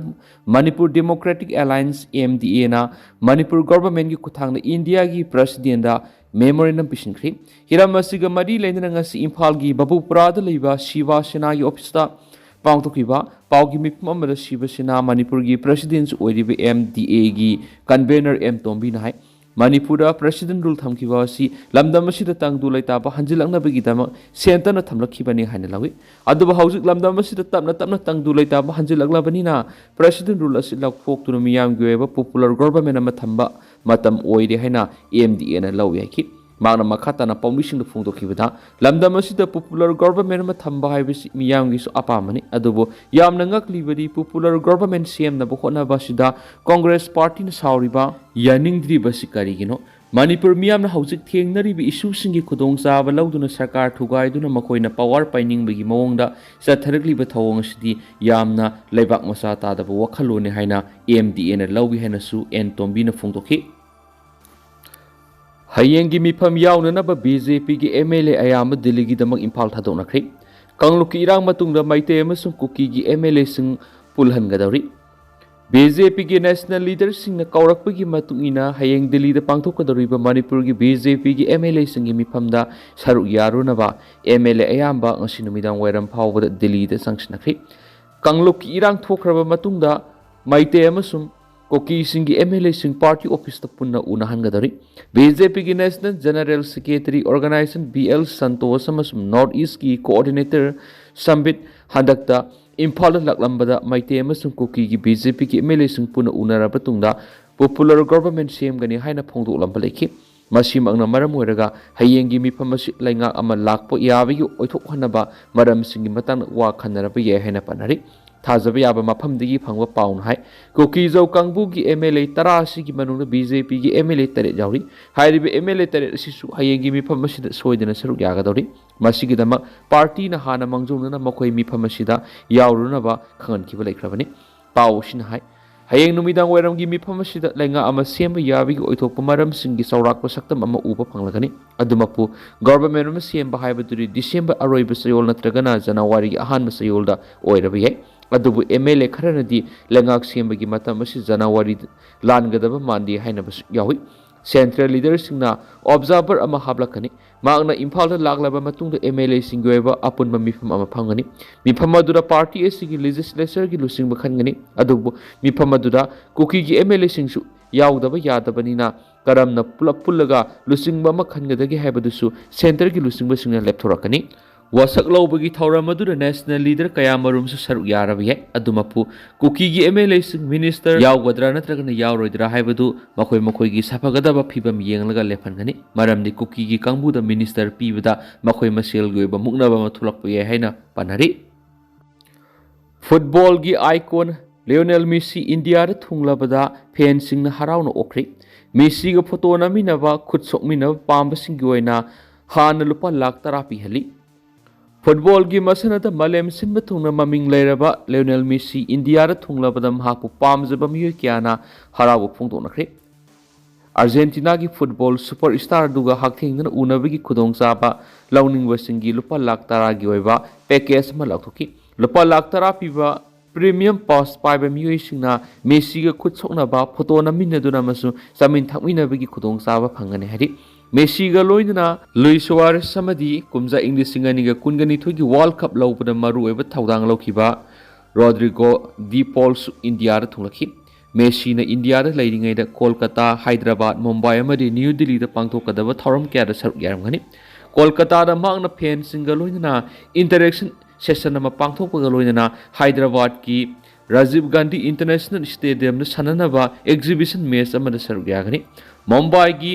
Manipur democratic alliance, M D ꯑꯦꯅ, ꯃꯅꯤꯄꯨꯔ ꯒꯣꯚꯔꯟꯃꯦꯟꯒꯤ ꯈꯨꯠꯊꯥꯡꯗ ꯏꯟꯗꯤꯌꯥꯒꯤ ꯄ꯭ꯔꯁꯤꯗꯦꯟꯗ ꯃꯦꯃꯣꯔꯦꯟꯗꯝ ꯄꯤꯁꯤꯟꯈ꯭ꯔꯤ꯫ ꯍꯤꯔꯝ ꯑꯁꯤꯒ ꯃꯔꯤ ꯂꯩꯅꯅ ꯉꯁꯤ ꯏꯝꯐꯥꯜꯒꯤ ꯕꯕꯨꯄꯨꯔꯥꯗ ꯂꯩꯕ ꯁꯤꯕ ꯁꯦꯅꯥꯒꯤ ꯑꯣꯐꯤꯁꯇ ꯄꯥꯡꯊꯣꯛꯈꯤꯕ ꯄꯥꯎꯒꯤ ꯃꯤꯐꯝ ꯑꯃꯗ ꯁꯤꯕ ꯁꯦꯅꯥ ꯃꯅꯤꯄꯨꯔꯒꯤ ꯄ꯭ꯔꯁꯤꯗꯦꯟꯁꯨ ꯑꯣꯏꯔꯤꯕ ꯑꯦꯝ ꯗꯤ ꯑꯦꯒꯤ ꯀꯟꯚꯦꯅꯔ ꯑꯦꯝ ꯇꯣꯝꯕꯤꯅ ꯍꯥꯏ, ꯃꯅꯤꯄꯨꯔꯗ ꯄ꯭ꯔꯁꯤꯗꯦꯟ ꯔꯨꯜ ꯊꯝꯈꯤꯕ ꯑꯁꯤ ꯂꯝꯗꯝ ꯑꯁꯤꯗ ꯇꯪꯗꯨ ꯂꯩꯇꯥꯕ ꯍꯟꯖꯤꯜꯂꯛꯅꯕꯒꯤꯗꯃꯛ ꯁꯦꯟꯇꯔꯅ ꯊꯝꯂꯛꯈꯤꯕꯅꯤ ꯍꯥꯏꯅ ꯂꯧꯏ꯫ ꯑꯗꯨꯕꯨ ꯍꯧꯖꯤꯛ ꯂꯝꯗꯝ ꯑꯁꯤꯗ ꯇꯞꯅ ꯇꯞꯅ ꯇꯪꯗꯨ ꯂꯩꯇꯥꯕ ꯍꯟꯖꯤꯜꯂꯛꯂꯕꯅꯤꯅ ꯄ꯭ꯔꯁꯤꯗꯦꯟ ꯔꯨꯜ ꯑꯁꯤ ꯂꯧꯊꯣꯛꯇꯨꯅ ꯃꯤꯌꯥꯝꯒꯤ ꯑꯣꯏꯕ ꯄꯣꯄꯨꯂꯔ ꯒꯣꯚꯔꯟꯃꯦꯟ ꯑꯃ ꯊꯝꯕ ꯃꯇꯝ ꯑꯣꯏꯔꯦ ꯍꯥꯏꯅ ꯑꯦꯝ ꯗꯤ ꯑꯦꯅ ꯂꯧꯏ ꯍꯥꯏꯈꯤ꯫ ꯃꯍꯥꯛꯅ ꯃꯈꯥ ꯇꯥꯅ ꯄꯥꯎꯃꯤꯁꯤꯡꯗ ꯐꯣꯡꯗꯣꯛꯈꯤꯕꯗ, ꯂꯝꯗꯝ ꯑꯁꯤꯗ popular government ꯑꯃ ꯊꯝꯕ ꯍꯥꯏꯕꯁꯤ ꯃꯤꯌꯥꯝꯒꯤꯁꯨ ꯑꯄꯥꯝꯕꯅꯤ, ꯑꯗꯨꯕꯨ ꯌꯥꯝꯅ ꯉꯛꯂꯤꯕꯗꯤ popular government ꯁꯦꯝꯅꯕ ꯍꯣꯠꯅꯕ ꯑꯁꯤꯗ ꯀꯣꯡꯒ꯭ꯔꯦꯁ ꯄꯥꯔꯇꯤꯅ ꯁꯥꯎꯔꯤꯕ, ꯌꯥꯅꯤꯡꯗ꯭ꯔꯤꯕꯁꯤ ꯀꯔꯤꯒꯤꯅꯣ? ꯃꯅꯤꯄꯨꯔ ꯃꯤꯌꯥꯝꯅ ꯍꯧꯖꯤꯛ ꯊꯦꯡꯅꯔꯤꯕ issueꯁꯤꯡꯒꯤ ꯈꯨꯗꯣꯡꯆꯥꯕ ꯂꯧꯗꯨꯅ ꯁꯔꯀꯥꯔ ꯊꯨꯒꯥꯏꯗꯨꯅ ꯃꯈꯣꯏꯅ power ꯄꯥꯏꯅꯤꯡꯕꯒꯤ ꯃꯑꯣꯡꯗ ꯆꯠꯊꯔꯛꯂꯤꯕ ꯊꯧꯑꯣꯡ ꯑꯁꯤꯗꯤ ꯌꯥꯝꯅ ꯂꯩꯕꯥꯛ ꯃꯆꯥ ꯇꯥꯗꯕ ꯋꯥꯈꯜꯂꯣꯟꯅꯤ ꯍꯥꯏꯅ MDAꯅ ꯂꯧꯏ ꯍꯥꯏꯅꯁꯨ ꯑꯦꯟ ꯇꯣꯝꯕꯤꯅ ꯐꯣꯡꯗꯣꯛꯈꯤ꯫ ꯍꯌꯦꯡꯒꯤ ꯃꯤꯐꯝ ꯌꯥꯎꯅꯅꯕ BJPꯒꯤ MLA ꯑꯌꯥꯝꯕ ꯗꯤꯜꯂꯤꯒꯤꯗꯃꯛ ꯏꯝꯐꯥꯜ ꯊꯥꯗꯣꯛꯅꯈ꯭ꯔꯦ꯫ ꯀꯥꯡꯂꯨꯞꯀꯤ ꯏꯔꯥꯡ ꯃꯇꯨꯡꯗ ꯃꯩꯇꯩ ꯑꯃꯁꯨꯡ ꯀꯨꯀꯤꯒꯤ MLAꯁꯤꯡ ꯄꯨꯜꯍꯟꯒꯗꯧꯔꯤ꯫ BJPꯒꯤ national leaderꯁꯤꯡꯅ ꯀꯧꯔꯛꯄꯒꯤ ꯃꯇꯨꯡ ꯏꯟꯅ ꯍꯌꯦꯡ ꯗꯤꯜꯂꯤꯗ ꯄꯥꯡꯊꯣꯛꯀꯗꯧꯔꯤꯕ ꯃꯅꯤꯄꯨꯔꯒꯤ BJPꯒꯤ MLAꯁꯤꯡꯒꯤ ꯃꯤꯐꯝꯗ ꯁꯔꯨꯛ ꯌꯥꯔꯨꯅꯕ MLA ꯑꯌꯥꯝꯕ ꯉꯁꯤ ꯅꯨꯃꯤꯗꯥꯡ ꯋꯥꯏꯔꯝ ꯐꯥꯎꯕꯗ ꯗꯤꯜꯂꯤꯗ ꯆꯪꯁꯤꯟꯅꯈ꯭ꯔꯦ꯫ ꯀꯥꯡꯂꯨꯞꯀꯤ ꯏꯔꯥꯡ ꯊꯣꯛꯈ꯭ꯔꯕ ꯃꯇꯨꯡꯗ ꯃꯩꯇꯩ ꯑꯃꯁꯨꯡ ꯀꯨꯀꯤꯁꯤꯡꯒꯤ MLAꯁꯤꯡ party officeꯇ ꯄꯨꯟꯅ ꯎꯅꯍꯟꯒꯗꯧꯔꯤ꯫ BJPꯒꯤ national general secretary organization B L Santosh ꯑꯃꯁꯨꯡ North Eastꯀꯤ coordinator ꯁꯝꯕꯤꯠ ꯍꯟꯗꯛꯇ ꯏꯝꯐꯥꯜꯗ ꯂꯥꯛꯂꯝꯕꯗ ꯃꯩꯇꯩ ꯑꯃꯁꯨꯡ ꯀꯨꯀꯤꯒꯤ BJPꯒꯤ MLAꯁꯤꯡ ꯄꯨꯟꯅ ꯎꯅꯔꯕ ꯇꯨꯡꯗ popular government ꯁꯦꯝꯒꯅꯤ ꯍꯥꯏꯅ ꯐꯣꯡꯗꯣꯛꯂꯝꯕ ꯂꯩꯈꯤ꯫ ꯃꯁꯤꯃꯛꯅ ꯃꯔꯝ ꯑꯣꯏꯔꯒ ꯍꯌꯦꯡꯒꯤ ꯃꯤꯐꯝ ꯑꯁꯤ ꯂꯩꯉꯥꯛ ꯑꯃ ꯂꯥꯛꯄ ꯌꯥꯕꯒꯤ ꯑꯣꯏꯊꯣꯛꯍꯟꯅꯕ ꯃꯔꯝꯁꯤꯡꯒꯤ ꯃꯇꯥꯡꯗ ꯋꯥ ꯈꯟꯅꯔꯕ ꯌꯥꯏ ꯍꯥꯏꯅ ꯄꯟꯅꯔꯤ꯫ ꯊꯥꯖꯕ ꯌꯥꯕ ꯃꯐꯝꯗꯒꯤ ꯐꯪꯕ ꯄꯥꯎꯅ ꯍꯥꯏ, ꯀꯨꯀꯤꯖꯧ ꯀꯥꯡꯕꯨꯒꯤ MLA ꯇꯔꯥ ꯑꯁꯤꯒꯤ ꯃꯅꯨꯡꯗ BJPꯒꯤ MLA ꯇꯔꯦꯠ ꯌꯥꯎꯔꯤ꯫ ꯍꯥꯏꯔꯤꯕ MLA ꯇꯔꯦꯠ ꯑꯁꯤꯁꯨ ꯍꯌꯦꯡꯒꯤ ꯃꯤꯐꯝ ꯑꯁꯤꯗ ꯁꯣꯏꯗꯅ ꯁꯔꯨꯛ ꯌꯥꯒꯗꯧꯔꯤ꯫ ꯃꯁꯤꯒꯤꯗꯃꯛ partyꯅ ꯍꯥꯟꯅ ꯃꯥꯡꯖꯧꯅꯅ ꯃꯈꯣꯏ ꯃꯤꯐꯝ ꯑꯁꯤꯗ ꯌꯥꯎꯔꯨꯅꯕ ꯈꯪꯍꯟꯈꯤꯕ ꯂꯩꯈ꯭ꯔꯕꯅꯤ꯫ ꯄꯥꯎ ꯑꯁꯤꯅ ꯍꯥꯏ, ꯍꯌꯦꯡ ꯅꯨꯃꯤꯗꯥꯡ ꯋꯥꯏꯔꯝꯒꯤ ꯃꯤꯐꯝ ꯑꯁꯤꯗ ꯂꯩꯉꯥꯛ ꯑꯃ ꯁꯦꯝꯕ ꯌꯥꯕꯒꯤ ꯑꯣꯏꯊꯣꯛꯄ ꯃꯔꯝꯁꯤꯡꯒꯤ ꯆꯥꯎꯔꯥꯛꯄ ꯁꯛꯇꯝ ꯑꯃ ꯎꯕ ꯐꯪꯂꯒꯅꯤ꯫ ꯑꯗꯨꯃꯛꯄꯨ government ꯑꯃ ꯁꯦꯝꯕ ꯍꯥꯏꯕꯗꯨꯗꯤ December ꯑꯔꯣꯏꯕ ꯆꯌꯣꯜ ꯅꯠꯇ꯭ꯔꯒꯅ Januaryꯒꯤ ꯑꯍꯥꯟꯕ ꯆꯌꯣꯜꯗ ꯑꯣꯏꯔꯕ ꯌꯥꯏ꯫ ꯑꯗꯨꯕꯨ MLA ꯈꯔꯅꯗꯤ ꯂꯩꯉꯥꯛ ꯁꯦꯝꯕꯒꯤ ꯃꯇꯝ ꯑꯁꯤ January ꯂꯥꯟꯒꯗꯕ ꯃꯥꯟꯗꯦ ꯍꯥꯏꯅꯕꯁꯨ ꯌꯥꯎꯏ꯫ Central leaderꯁꯤꯡꯅ observer ꯑꯃ ꯍꯥꯞꯂꯛꯀꯅꯤ꯫ ꯃꯍꯥꯛꯅ ꯏꯝꯐꯥꯜꯗ ꯂꯥꯛꯂꯕ ꯃꯇꯨꯡꯗ MLAꯁꯤꯡꯒꯤ ꯑꯣꯏꯕ ꯑꯄꯨꯟꯕ ꯃꯤꯐꯝ ꯑꯃ ꯐꯝꯒꯅꯤ꯫ ꯃꯤꯐꯝ ꯑꯗꯨꯗ party ꯑꯁꯤꯒꯤ legislatureꯒꯤ ꯂꯨꯆꯤꯡꯕ ꯈꯟꯒꯅꯤ꯫ ꯑꯗꯨꯕꯨ ꯃꯤꯐꯝ ꯑꯗꯨꯗ ꯀꯨꯀꯤꯒꯤ MLAꯁꯤꯡꯁꯨ ꯌꯥꯎꯗꯕ ꯌꯥꯗꯕꯅꯤꯅ ꯀꯔꯝꯅ ꯄꯨꯂꯞ ꯄꯨꯜꯂꯒ ꯂꯨꯆꯤꯡꯕ ꯑꯃ ꯈꯟꯒꯗꯒꯦ ꯍꯥꯏꯕꯗꯨꯁꯨ centreꯒꯤ ꯂꯨꯆꯤꯡꯕꯁꯤꯡꯅ ꯂꯦꯞꯊꯣꯔꯛꯀꯅꯤ꯫ ꯋꯥꯁꯛ ꯂꯧꯕꯒꯤ ꯊꯧꯔꯝ ꯑꯗꯨꯗ national leader ꯀꯌꯥꯃꯔꯨꯝꯁꯨ ꯁꯔꯨꯛ ꯌꯥꯔꯕ ꯌꯥꯏ꯫ ꯑꯗꯨꯃꯛꯄꯨ ꯀꯨꯀꯤꯒꯤ MLAꯁꯤꯡ minister ꯌꯥꯎꯒꯗ꯭ꯔꯥ ꯅꯠꯇ꯭ꯔꯒꯅ ꯌꯥꯎꯔꯣꯏꯗ꯭ꯔꯥ ꯍꯥꯏꯕꯗꯨ ꯃꯈꯣꯏ ꯃꯈꯣꯏꯒꯤ ꯁꯥꯐꯒꯗꯕ ꯐꯤꯕꯝ ꯌꯦꯡꯂꯒ ꯂꯦꯞꯍꯟꯒꯅꯤ꯫ ꯃꯔꯝꯗꯤ ꯀꯨꯀꯤꯒꯤ ꯀꯥꯡꯕꯨꯗ minister ꯄꯤꯕꯗ ꯃꯈꯣꯏ ꯃꯁꯦꯜꯒꯤ ꯑꯣꯏꯕ ꯃꯨꯛꯅꯕ ꯑꯃ ꯊꯣꯛꯂꯛꯄ ꯌꯥꯏ ꯍꯥꯏꯅ ꯄꯥꯅꯔꯤ꯫ Footballꯒꯤ icon Lionel Messi ꯏꯟꯗꯤꯌꯥꯗ ꯊꯨꯡꯂꯕꯗ fanꯁꯤꯡꯅ ꯍꯔꯥꯎꯅ ꯑꯣꯛꯈ꯭ꯔꯤ꯫ Messiꯒ photo ꯅꯝꯃꯤꯟꯅꯕ, ꯈꯨꯠ ꯁꯣꯛꯃꯤꯟꯅꯕ ꯄꯥꯝꯕꯁꯤꯡꯒꯤ ꯑꯣꯏꯅ ꯍꯥꯟꯅ ꯂꯨꯄꯥ ꯂꯥꯈ ꯇꯔꯥ ꯄꯤꯍꯜꯂꯤ꯫ Footballꯒꯤ ꯃꯁꯥꯟꯅꯗ ꯃꯥꯂꯦꯝ ꯁꯤꯟꯕ ꯊꯨꯡꯅ ꯃꯃꯤꯡ ꯂꯩꯔꯕ Lionel Messi ꯏꯟꯗꯤꯌꯥꯗ ꯊꯨꯡꯂꯕꯗ ꯃꯍꯥꯛꯄꯨ ꯄꯥꯝꯖꯕ ꯃꯤꯑꯣꯏ ꯀꯌꯥꯅ ꯍꯔꯥꯎꯕ ꯐꯣꯡꯗꯣꯛꯅꯈ꯭ꯔꯦ꯫ Argentinaꯒꯤ football superstar ꯑꯗꯨꯒ ꯍꯛꯊꯦꯡꯅꯅ ꯎꯅꯕꯒꯤ ꯈꯨꯗꯣꯡꯆꯥꯕ ꯂꯧꯅꯤꯡꯕꯁꯤꯡꯒꯤ ꯂꯨꯄꯥ ꯂꯥꯈ ꯇꯔꯥꯒꯤ ꯑꯣꯏꯕ package ꯑꯃ ꯂꯥꯎꯊꯣꯛꯈꯤ꯫ ꯂꯨꯄꯥ ꯂꯥꯈ ꯇꯔꯥ ꯄꯤꯕ premium pass ꯄꯥꯏꯕ ꯃꯤꯑꯣꯏꯁꯤꯡꯅ Messiꯒ ꯈꯨꯠ ꯁꯣꯛꯅꯕ, photo ꯅꯝꯃꯤꯟꯅꯗꯨꯅ ꯑꯃꯁꯨꯡ ꯆꯥꯃꯤꯟ ꯊꯛꯃꯤꯟꯅꯕꯒꯤ ꯈꯨꯗꯣꯡꯆꯥꯕ ꯐꯪꯒꯅꯤ ꯍꯥꯏꯔꯤ꯫ Messiꯒ ꯂꯣꯏꯅꯅ Luis Suarez ꯑꯃꯗꯤ ꯀꯨꯝꯖꯥ ꯏꯪ ꯂꯤꯁꯤꯡ ꯑꯅꯤꯒ ꯀꯨꯟꯒ ꯅꯤꯊꯣꯏꯒꯤ World Cup ꯂꯧꯕꯗ ꯃꯔꯨꯑꯣꯏꯕ ꯊꯧꯗꯥꯡ ꯂꯧꯈꯤꯕ Rodrigo de Paulꯁꯨ ꯏꯟꯗꯤꯌꯥꯗ ꯊꯨꯡꯂꯛꯈꯤ꯫ Messiꯅ ꯏꯟꯗꯤꯌꯥꯗ ꯂꯩꯔꯤꯉꯩꯗ ꯀꯣꯜꯀꯇꯥ, ꯍꯥꯏꯗ꯭ꯔꯕꯥꯗ, ꯃꯨꯝꯕꯥꯏ ꯑꯃꯗꯤ ꯅ꯭ꯌꯨ ꯗꯤꯜꯂꯤꯗ ꯄꯥꯡꯊꯣꯛꯀꯗꯕ ꯊꯧꯔꯝ ꯀꯌꯥꯗ ꯁꯔꯨꯛ ꯌꯥꯔꯝꯒꯅꯤ꯫ ꯀꯣꯜꯀꯇꯥꯗ ꯃꯍꯥꯛꯅ fanꯁꯤꯡꯒ ꯂꯣꯏꯅꯅ interaction session ꯑꯃ ꯄꯥꯡꯊꯣꯛꯄꯒ ꯂꯣꯏꯅꯅ ꯍꯥꯏꯗ꯭ꯔꯕꯥꯗꯀꯤ Rajiv Gandhi International Stadiumꯗ ꯁꯥꯟꯅꯅꯕ exhibition match ꯑꯃꯗ ꯁꯔꯨꯛ ꯌꯥꯒꯅꯤ꯫ ꯃꯨꯝꯕꯥꯏꯒꯤ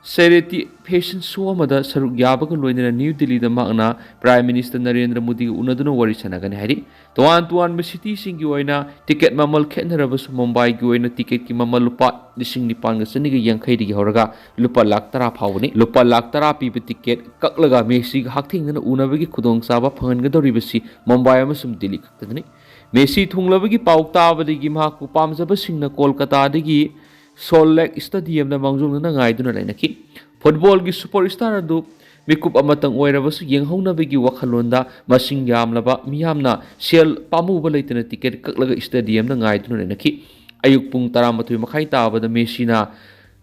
charity fashion show ꯑꯃꯗ ꯁꯔꯨꯛ ꯌꯥꯕꯒ ꯂꯣꯏꯅꯅ ꯅ꯭ꯌꯨ ꯗꯤꯜꯂꯤꯗ ꯃꯍꯥꯛꯅ Prime Minister ꯅꯔꯦꯟꯗ꯭ꯔ ꯃꯣꯗꯤꯒ ꯎꯅꯗꯨꯅ ꯋꯥꯔꯤ ꯁꯥꯟꯅꯒꯅꯤ ꯍꯥꯏꯔꯤ꯫ ꯇꯣꯉꯥꯟ ꯇꯣꯉꯥꯟꯕ cityꯁꯤꯡꯒꯤ ꯑꯣꯏꯅ ticket ꯃꯃꯜ ꯈꯦꯠꯅꯔꯕꯁꯨ ꯃꯨꯝꯕꯥꯏꯒꯤ ꯑꯣꯏꯅ ticketꯀꯤ ꯃꯃꯜ ꯂꯨꯄꯥ ꯂꯤꯁꯤꯡ ꯅꯤꯄꯥꯟꯒ ꯆꯅꯤꯒ ꯌꯥꯡꯈꯩꯗꯒꯤ ꯍꯧꯔꯒ ꯂꯨꯄꯥ ꯂꯥꯈ ꯇꯔꯥ ꯐꯥꯎꯕꯅꯤ꯫ ꯂꯨꯄꯥ ꯂꯥꯈ ꯇꯔꯥ ꯄꯤꯕ ticket ꯀꯛꯂꯒ Messiꯒ ꯍꯛꯊꯦꯡꯅꯅ ꯎꯅꯕꯒꯤ ꯈꯨꯗꯣꯡꯆꯥꯕ ꯐꯪꯍꯟꯒꯗꯧꯔꯤꯕꯁꯤ ꯃꯨꯝꯕꯥꯏ ꯑꯃꯁꯨꯡ ꯗꯤꯜꯂꯤ ꯈꯛꯇꯗꯅꯤ꯫ Messi ꯊꯨꯡꯂꯕꯒꯤ ꯄꯥꯎ ꯇꯥꯕꯗꯒꯤ ꯃꯍꯥꯛꯄꯨ ꯄꯥꯝꯖꯕꯁꯤꯡꯅ ꯀꯣꯜꯀꯇꯥꯗꯒꯤ Salt Lake Stadiumꯗ ꯃꯥꯡꯖꯧꯅꯅ ꯉꯥꯏꯗꯨꯅ ꯂꯩꯅꯈꯤ꯫ Footballꯒꯤ superstar ꯑꯗꯨ ꯃꯤꯀꯨꯞ ꯑꯃꯇꯪ ꯑꯣꯏꯔꯕꯁꯨ ꯌꯦꯡꯍꯧꯅꯕꯒꯤ ꯋꯥꯈꯜꯂꯣꯟꯗ ꯃꯁꯤꯡ ꯌꯥꯝꯂꯕ ꯃꯤꯌꯥꯝꯅ ꯁꯦꯜ ꯄꯥꯝꯃꯨꯕ ꯂꯩꯇꯅ ticket ꯀꯛꯂꯒ stadiumꯗ ꯉꯥꯏꯗꯨꯅ ꯂꯩꯅꯈꯤ꯫ ꯑꯌꯨꯛ ꯄꯨꯡ ꯇꯔꯥꯃꯥꯊꯣꯏ ꯃꯈꯥꯏ ꯇꯥꯕꯗ Messiꯅ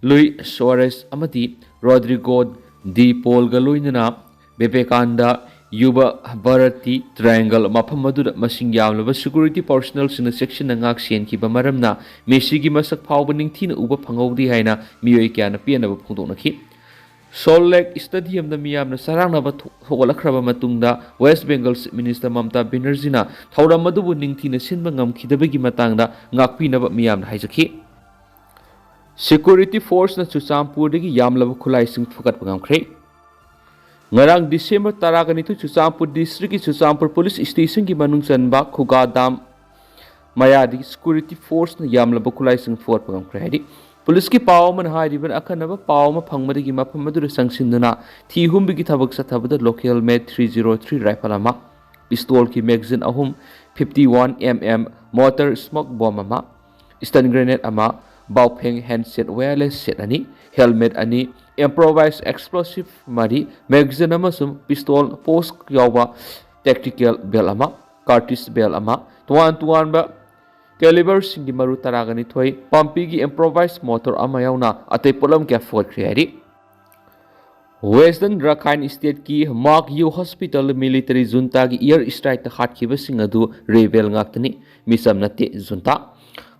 Luis Suarez ꯑꯃꯗꯤ Rodrigo de Paulꯒ ꯂꯣꯏꯅꯅ ꯕꯤꯕꯦꯀꯥꯅꯟꯗ ꯌꯨꯕ ꯚꯥꯔꯇꯤ triangle ꯃꯐꯝ ꯑꯗꯨꯗ ꯃꯁꯤꯡ ꯌꯥꯝꯂꯕ security personnelꯁꯤꯡꯅ ꯆꯦꯛꯁꯤꯟꯅ ꯉꯥꯛ ꯁꯦꯟꯈꯤꯕ ꯃꯔꯝꯅ Messiꯒꯤ ꯃꯁꯛ ꯐꯥꯎꯕ ꯅꯤꯡꯊꯤꯅ ꯎꯕ ꯐꯪꯍꯧꯗꯦ ꯍꯥꯏꯅ ꯃꯤꯑꯣꯏ ꯀꯌꯥꯅ ꯄꯦꯟꯅꯕ ꯐꯣꯡꯗꯣꯛꯅꯈꯤ꯫ ꯁꯣꯜ ꯂꯦꯛ ꯁ꯭ꯇꯦꯗꯤꯌꯝꯗ ꯃꯤꯌꯥꯝꯅ ꯆꯔꯥꯡꯅꯕ ꯊꯣꯛ-, ꯊꯣꯛꯍꯜꯂꯛꯈ꯭ꯔꯕ ꯃꯇꯨꯡꯗ, ꯋꯦꯁ ꯕꯦꯡꯒꯜ ꯆꯤꯐ ꯃꯤꯅꯤꯁꯇꯔ ꯃꯃꯇꯥ ꯕꯦꯅꯔꯖꯤꯅ ꯊꯧꯔꯝ ꯑꯗꯨꯕꯨ ꯅꯤꯡꯊꯤꯅ ꯁꯤꯟꯕ ꯉꯝꯈꯤꯗꯕꯒꯤ ꯃꯇꯥꯡꯗ ꯉꯥꯛꯄꯤꯅꯕ ꯃꯤꯌꯥꯝꯅ ꯍꯥꯏꯖꯈꯤ꯫ ꯁꯦꯀ꯭ꯌꯨꯔꯤꯇꯤ ꯐꯣꯔꯁꯅ ꯆꯨꯔꯆꯥꯟꯄꯨꯔꯗꯒꯤ ꯌꯥꯝꯂꯕ ꯈꯨꯠꯂꯥꯏꯁꯤꯡ ꯐꯨꯒꯠꯄ ꯉꯝꯈ꯭ꯔꯦ꯫ ꯉꯔꯥꯡ ꯗꯤꯁꯦꯝꯕꯔ ꯇꯔꯥꯒ ꯅꯤꯊꯣꯏ ꯆꯨꯔꯆꯥꯟꯄꯨꯔ ꯗꯤꯁꯇ꯭ꯔꯤꯛꯀꯤ ꯆꯨꯔꯆꯥꯟꯄꯨꯔ ꯄꯨꯂꯤꯁ ꯁ꯭ꯇꯦꯁꯟꯒꯤ ꯃꯅꯨꯡ ꯆꯟꯕ ꯈꯨꯒꯥ ꯗꯥꯝ ꯃꯌꯥꯗꯒꯤ ꯁꯦꯀ꯭ꯌꯨꯔꯤꯇꯤ ꯐꯣꯔꯁꯅ ꯌꯥꯝꯂꯕ ꯈꯨꯠꯂꯥꯏꯁꯤꯡ ꯐꯨꯒꯠꯄ ꯉꯝꯈ꯭ꯔꯦ ꯍꯥꯏꯔꯤ꯫ ꯄꯨꯂꯤꯁꯀꯤ ꯄꯥꯎ ꯑꯃꯅ ꯍꯥꯏꯔꯤꯕꯅ, ꯑꯈꯟꯅꯕ ꯄꯥꯎ ꯑꯃ ꯐꯪꯕꯗꯒꯤ ꯃꯐꯝ ꯑꯗꯨꯗ ꯆꯪꯁꯤꯟꯗꯨꯅ ꯊꯤ ꯍꯨꯝꯕꯒꯤ ꯊꯕꯛ ꯆꯠꯊꯕꯗ local made three zero three rifle ꯑꯃ, ꯄꯤꯁꯇꯣꯜꯒꯤ magazine ꯑꯍꯨꯝ, fifty one M M mortar smoke bomb ꯑꯃ, stun grenade ꯑꯃ, Baofeng handset wireless set ꯑꯅꯤ, helmet ꯑꯅꯤ, improvised explosive ꯃꯔꯤ, magazine ꯑꯃꯁꯨꯡ pistol pouch ꯌꯥꯎꯕ tactical belt ꯑꯃ, cartridge belt ꯑꯃ, ꯇꯣꯉꯥꯟ ꯇꯣꯉꯥꯟꯕ caliberꯁꯤꯡꯒꯤ ꯃꯔꯨ ꯇꯔꯥꯒ ꯅꯤꯊꯣꯏ, ꯄꯥꯝꯕꯤꯒꯤ improvised mortar ꯑꯃ ꯌꯥꯎꯅ ꯑꯇꯩ ꯄꯣꯠꯂꯝ ꯀꯌꯥ ꯐꯨꯒꯠꯈ꯭ꯔꯦ ꯍꯥꯏꯔꯤ꯫ Western Rakhine Stateꯀꯤ Mak Yu Hospital military juntaꯒꯤ air strikeꯇ ꯍꯥꯠꯈꯤꯕꯁꯤꯡ ꯑꯗꯨ rebel ꯉꯥꯛꯇꯅꯤ, ꯃꯤꯆꯝ ꯅꯠꯇꯦ, junta꯫